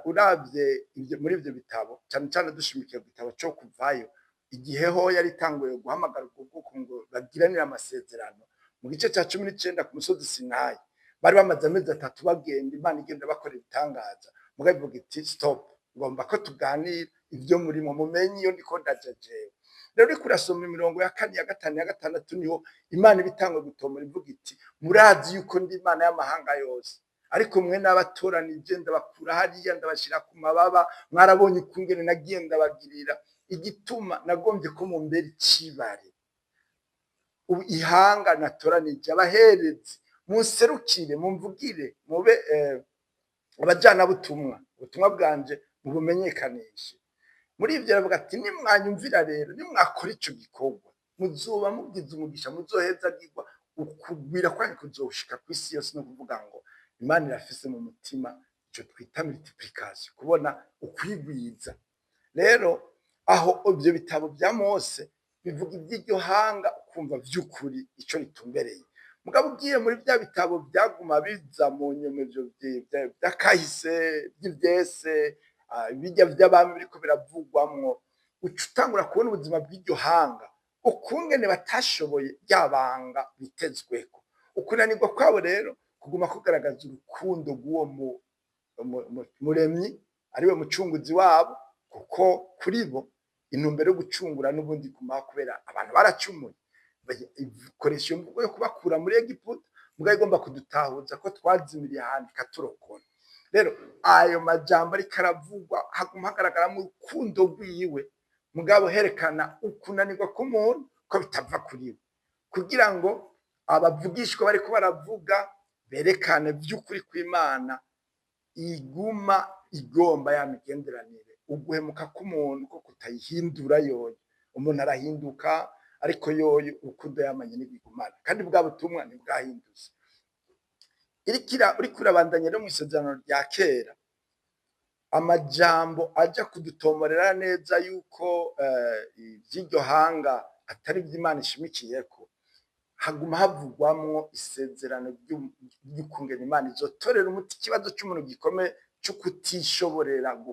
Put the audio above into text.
Uravye ivyo muri ivyo bitabo, cane cane dushimikiye ku gitabo co Kuvayo, igihe ho yari itanguye guhamagara ubwo bwoko ngo bagiranire amasezerano, mu gice ca 19 ku musozi Sinayi, bari bamaze amezi 3 bagenda, Imana igenda bakora ibitangaza. Mugabo ivuga iti: "Stop, ngomba ko tuganira ivyo murimo, mumenye iyo ndiko ndaja jewe." Rero uriko urasoma imirongo ya kane, ya gatanu, ya gatandatu, niho Imana iba itanguye gutomora ivuga iti: "Murazi yuko ndi Imana y'amahanga yose, ariko mwe n'abatoranije, ndabakura hariya, ndabashira ku mababa. Mwarabonye ukungene nagiye ndabagirira. Igituma nagombye ko mumbera icibare, ubu ihanga natoranije, abaherezi, munserukire, mumvugire, mube abajanabutumwa, ubutumwa bwanje mubumenyekanishe." Muri ivyo aravuga ati: "Nimwanyumvira rero, nimwakora ico gikorwa, muzoba mugize umugisha, muzohezagirwa, ukugwira kwanyu kuzoshika kw'isi yose." No kuvuga ngo Imana irafise mu mutima ico twita multiplication, kubona ukwigwiza. Rero aho ivyo bitabo vya Mose bivuga ivy'iryo hanga, ukumva vy'ukuri ico ritumbereye. Mugabo ugiye muri vya bitabo vyaguma biza mu nyuma, ivyo vy'akahise, vy'ivyese, birya vy'abami biriko biravugwamwo, uca utangura kubona ubuzima bw'iryo hanga, ukungene batashoboye rya banga bitezweko. Ukunanirwa kwabo rero kuguma kugaragaza urukundo rw'uwo muremyi, ariwe mucunguzi wabo, kuko kuri bo intumbero yo gucungura n'ubundi igumaho, kubera abantu baracumuye. Ikoresha iyo mvugo yo kubakura muri Egiputa, mugabo igomba kudutahuza ko twazimiriye ahantu ikaturokora. Rero ayo majambo ariko aravugwa, haguma hagaragaramwo urukundo rwiwe, mugabo herekana ukunanirwa k'umuntu ko bitava kuri we, kugira ngo abavugishwa bariko baravuga berekane vy'ukuri kw'Imana iguma igomba ya migenderanire. Uguhemuka k'umuntu ko kutayihindura yoyo. Umuntu arahinduka, ariko yoyo urukundo yamanye n'ibigumana, kandi bwa butumwa ntibwahindutse. Uriko urabandanya rero mw'Isezerano rya Kera, amajambo aja kudutomorera neza yuko ivy'iryo hanga atari ivy'Imana ishimikiyeko, haguma havugwamwo isezerano ry'ukungene Imana izotorera umuti ikibazo c'umuntu gikomeye co kutishoborera.